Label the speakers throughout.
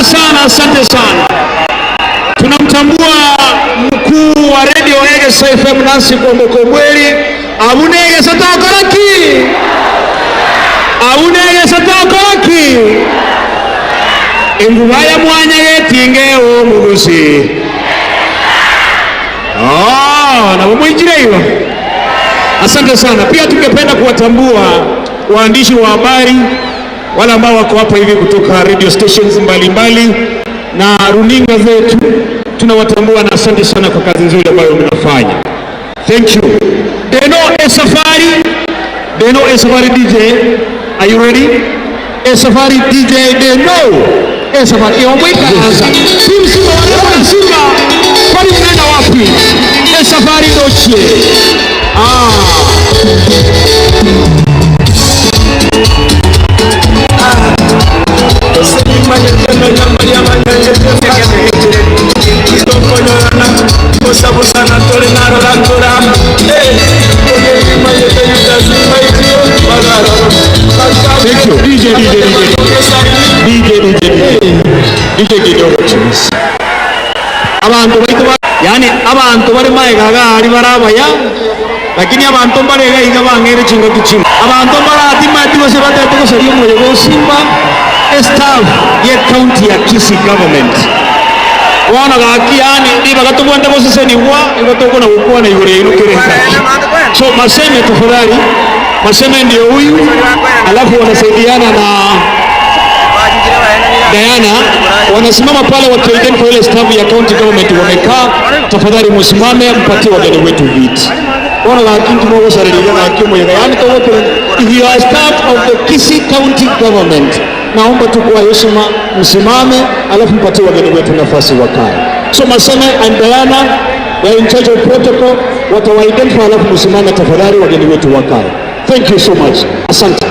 Speaker 1: Asante sana, asante sana. Tunamtambua mkuu wa Radio Egesa FM Nancy Kwamboka Omweri. Abunegesa tokoraki. Abunegesa tokoraki. Enguba ya mwanya getinge omugusi. Ah, na mumwinjire hiyo. Asante sana. Pia tungependa kuwatambua waandishi wa habari wale ambao wako hapa hivi kutoka radio stations mbalimbali na runinga zetu, tunawatambua na asante sana kwa kazi nzuri ambayo mnafanya. Thank you. Deno e Safari, Deno e Safari DJ, are you ready? E Safari DJ Deno e Safari. Iomwika anza. Team Simba wale Simba. Kwani mnaenda wapi? E Safari doche. Ah. Thank you. DJ, DJ, DJ. DJ, DJ, DJ. DJ kidogo please. Abantu baitu yani abantu bari maega gari barabaya lakini abantu mbarega iga bangere chinga kichinga. Abantu baratima ati bose batete gosaria omoyo go Simba staff ye county ya Kisii government. Wana gaki yani niba gatubwande boseseniwa igatokona gukwana igoro yainukire kaki. So Maseme tafadhali, Maseme ndio huyu, alafu wanasaidiana na Diana, wanasimama pale wakiidentify ile staff ya county government wamekaa. Tafadhali msimame mpatie wageni wetu viti. Wana gaki ntumo gosaririga gaki omoyega yani togoke. If you are staff of the Kisii county government, naomba tu kwa heshima msimame, alafu mpatie wageni wetu nafasi wakae. So Maseme and Diana, they are in charge of protocol, watawa-identify alafu msimame tafadhali wageni wetu wakae. Thank you so much. Asante.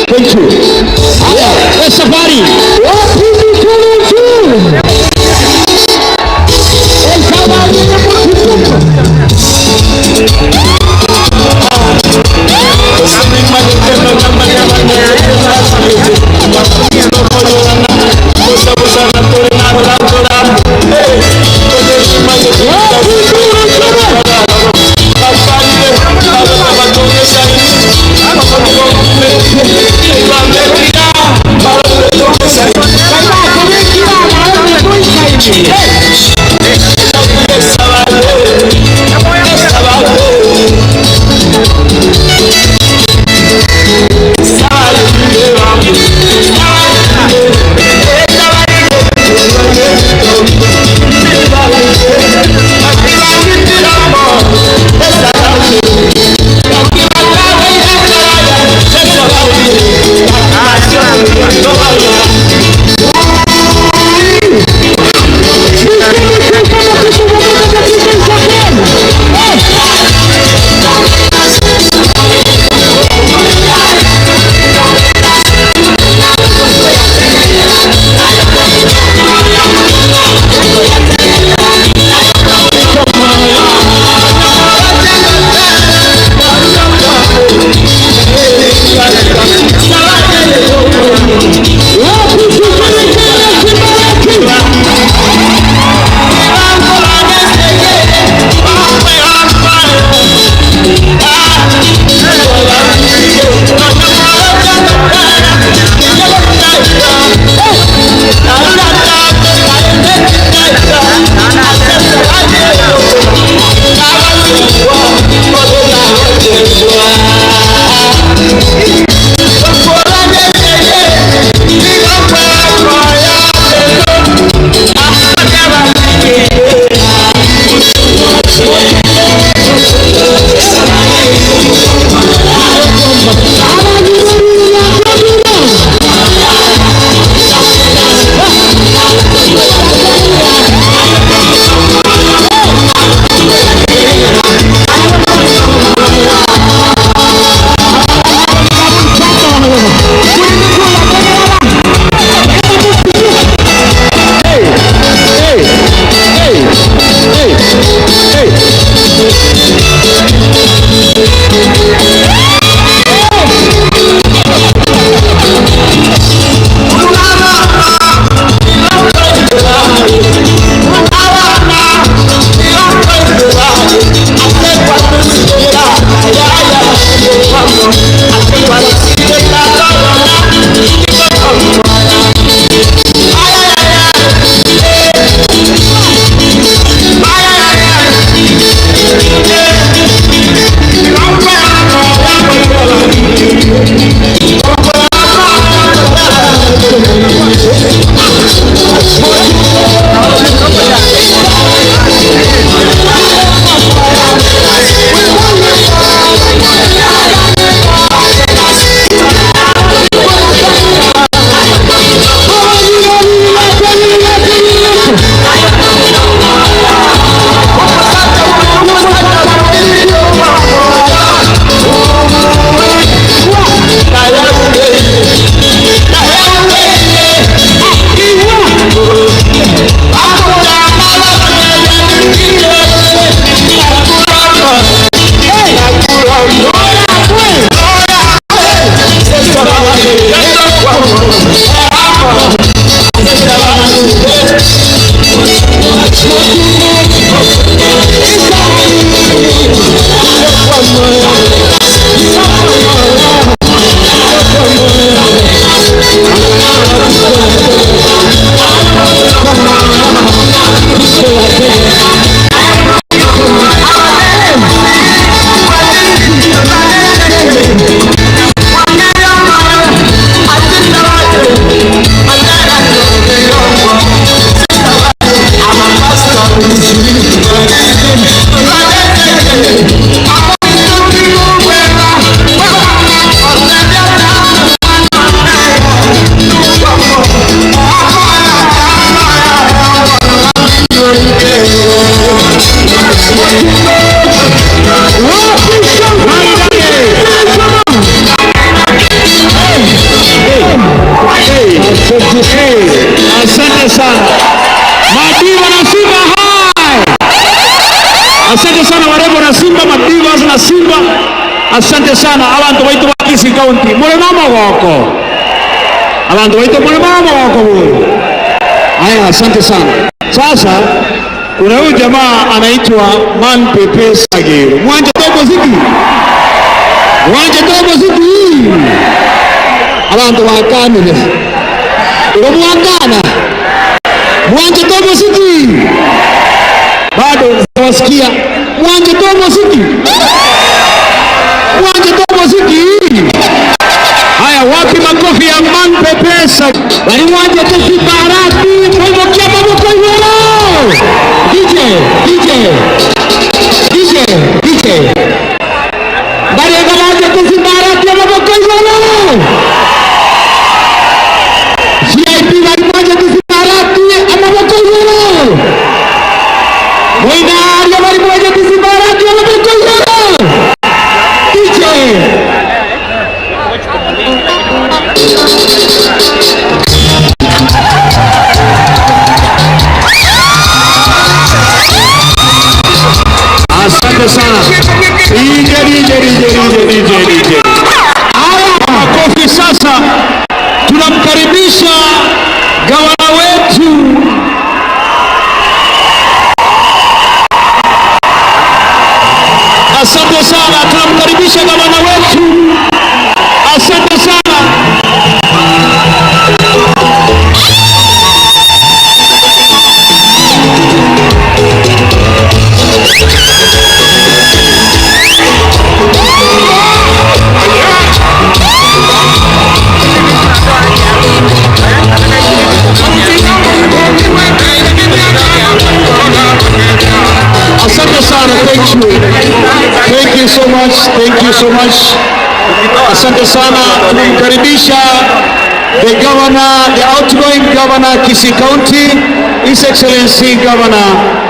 Speaker 1: Thank you. Haya, safari.
Speaker 2: Wapi mikono juu? Safari Wapi shangwe?
Speaker 1: Hey, hey, asante sana Madiva na Simba hai. Asante sana warembo na Simba, Madivas na Simba. Asante sana abantu baitu ba Kisii County. Mule mama wako. Abantu baitu mule mama wako bure. Haya, asante sana. Sasa kuna huyu jamaa anaitwa Man Pepe Sagero. Mwanja tobo ziki. Mwanja tobo ziki.
Speaker 2: Abantu bakanire. Uro mwangana. Mwanje tobo ziki.
Speaker 1: Bado
Speaker 2: Wasikia. Mwanje tobo ziki. Mwanje tobo ziki.
Speaker 1: Haya, wapi makofi ya Man Pepe Sagero?
Speaker 2: Bali mwanje tesi barati. Mwimukia maboko igoro. DJ, DJ. DJ, DJ. Bali mwanje tesi barati maboko igoro. VIP bali mwanje tesi barati amaboko igoro. Mwinaria bali mwanje tesi barati amaboko igoro. DJ.
Speaker 1: Asante sana. DJ, DJ, DJ, DJ, DJ, DJ. Haya, makofi sasa. Tunamkaribisha gavana wetu. Asante sana, tunamkaribisha gavana wetu. Asante sana. Asante sana, thank you. Thank you so much, thank you so much. Asante sana, tunamkaribisha the governor, the outgoing governor, Kisii County, His Excellency Governor